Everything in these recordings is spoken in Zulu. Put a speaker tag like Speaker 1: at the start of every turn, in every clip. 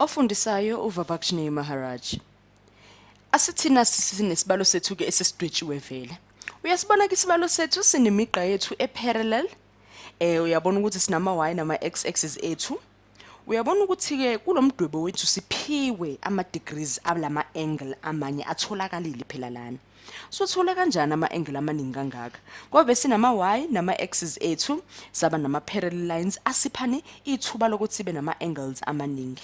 Speaker 1: Ofundisayo uVabakshini Maharaj. Asithina sinesibalo sethu-ke esesidwetshiwe vele. Uyasibona ke isibalo sethu sinemigqa yethu e-parallel. Uyabona ukuthi sinama-y nama-x axis ethu. Uyabona ukuthi-ke kulo mdwebo wethu siphiwe ama-degrees alama-angle amanye atholakalile phela lana. Sothola kanjani ama-angle amaningi kangaka? Ngoba besinama-y nama-x's ethu, saba nama-parallel lines asiphani ithuba lokuthi sibe nama-angles amaningi.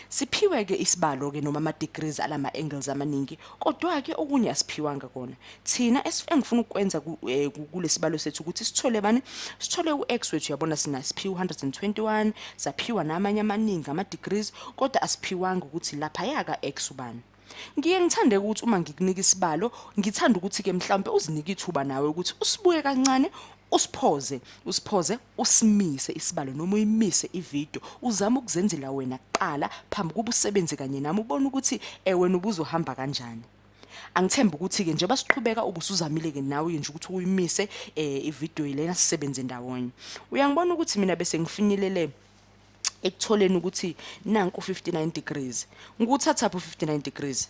Speaker 1: Siphiwe-ke isibalo-ke noma ama-degrees alama-angles amaningi, kodwa-ke okunye asiphiwanga kona. Thina engifuna ukukwenza kulesibalo sethu ukuthi sithole bani? Sithole u-x wethu, uyabona sina siphiwe 121, saphiwa namanye amaningi ama-degrees, kodwa asiphiwanga ukuthi laphaya ka-x ubani. Ngiye ngithande ukuthi uma ngikunika isibalo, ngithanda ukuthi-ke mhlawumpe uzinike ithuba nawe ukuthi usibuke kancane, usiphoze, usiphoze, usimise isibalo noma uyimise ividiyo, uzame ukuzenzela wena kuqala phambi kuba usebenze kanye nami ubone ukuthi wena ubuzohamba kanjani. Angithembi ukuthi-ke njengoba siqhubeka ubusuzamile-ke nawe nje ukuthi uyimise ividiyo lena sisebenze ndawonye. Uyangibona ukuthi mina bese ngifinyelele ekutholeni ukuthi nanku 59 degrees. Ngikuthathaphi u-59 degrees?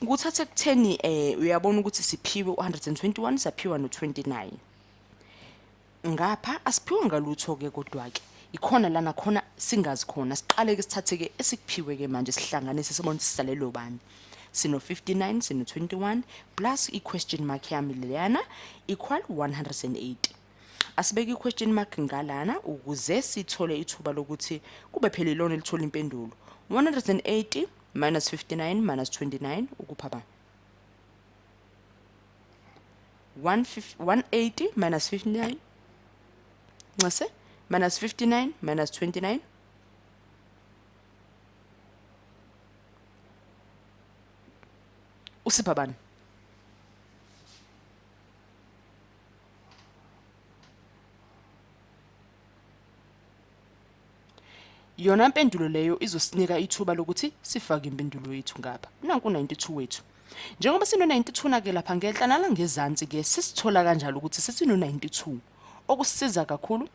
Speaker 1: Ngikuthatha ekutheni uyabona ukuthi siphiwe u-121 saphiwa no-29. Ngapha asiphiwe ngalutho ke kodwa ke ikhona lana khona singazi khona siqale ke sithathe ke esikuphiwe ke manje sihlanganise sibone ukuthi sisalelwe ubani. Sino 59 sino 21 plus i-question mark yami leyana equal 180. Asibeke i-question mark ngalana ukuze sithole ithuba lokuthi kube phela ilona elithola impendulo. 180 minus 59 minus 29 ukupha ba? 180 minus 59 nxese minus 59 minus 29 usipha bani? Yona impendulo leyo izosinika ithuba lokuthi sifake impendulo yethu ngapha. Nanku 92 wethu. Njengoba sino-92 na-ke lapha ngenhla nala ngezansi-ke sisithola kanjalo ukuthi sesino-92. Okusisiza kakhulu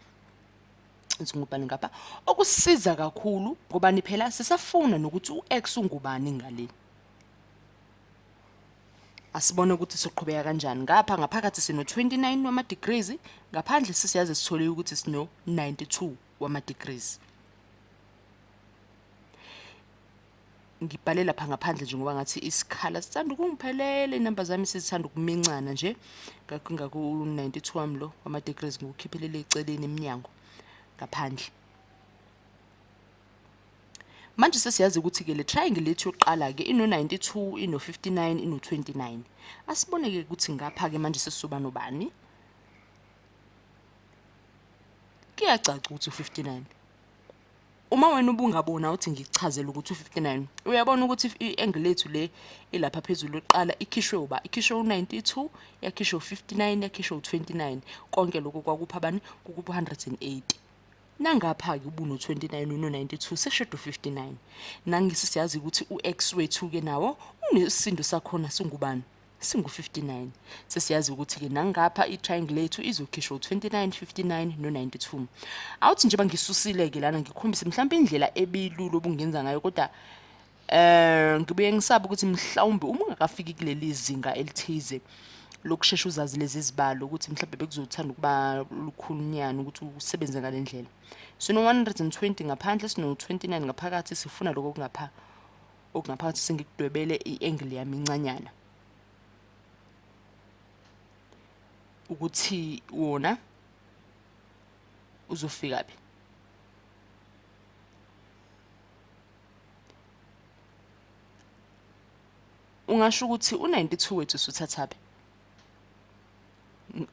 Speaker 1: ngubani ngapha? Okusisiza kakhulu ngobani phela sisafuna nokuthi u-x ungubani ngale. Asibone ukuthi siqhubeka kanjani. Ngapha ngaphakathi sino-29 wama-degrees, ngaphandle sesiyazi sithole ukuthi sino-92 wama-degrees. Ngibhale lapha ngaphandle nje ngoba ngathi isikhala sithanda ukungiphelela, iy'namba zami sezithanda ukumincana nje. Ngakho ngaku-92 wami lo wama-degrees ngiwukhiphelele eceleni emnyango ngaphandle. Manje sesiyazi ukuthi-ke le triangle yethu yokuqala-ke ino-92, ino-59, ino-29. Asibone-ke ukuthi ngapha-ke manje sesizoba nobani. Kuyacaca ukuthi u-59. Uma wena ubungabona uthi ngikuchazele ukuthi u-59, uyabona ukuthi i-angle yethu le ilapha phezulu yokuqala ikhishwe uba? Ikhishwe u-92, yakhishwa u-59, yakhishwa u-29. Konke lokho kwakupha bani? Kukupha u-180. Nangapha-ke ubuno-29 uno-92 seshoda u-59. Nangisi siyazi ukuthi u-x wethu-ke nawo unesisindo sakhona singubani? Singu-59. Sesiyazi ukuthi-ke nangapha i-triangle yethu izokhishwa u-29, 59 no-92. Awuthi njengoba ngisusile-ke lana ngikhombise mhlawumbe indlela ebilula obungenza ngayo kodwa ngibuye ngisabe ukuthi mhlawumbe uma ungakafiki kuleli zinga elithize lokushesha uzazi lezi zibalo ukuthi mhlawumbe bekuzothanda ukuba lukhulunyana ukuthi usebenze ngale ndlela. Sino-120 ngaphandle, sino-29 ngaphakathi, sifuna lokho okungapha okungaphakathi sengikudwebele i-angle yami incanyana ukuthi wona uzofika phi. Ungasho ukuthi u-92 wethu usuthathaphi?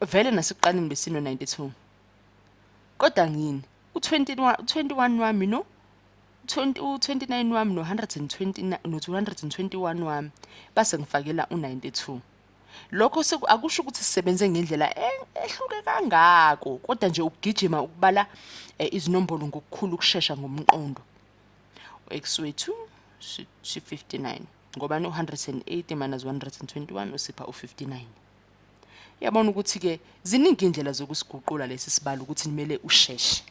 Speaker 1: Vele nasekuqaleni besino-92. Kodwa ngini u-21 21 wami no 20 u-29 wami no-120 no-221 wami base ngifakela u-92. Lokho akusho ukuthi sisebenze ngendlela ehluke kangako kodwa nje ukugijima ukubala izinombolo ngokukhulu ukushesha ngomqondo. U-x wethu si-59 ngoba u-180 minus 121 usipha u-59. Uyabona ukuthi-ke ziningi indlela zokusiguqula lesi sibalo ukuthi nimele usheshe.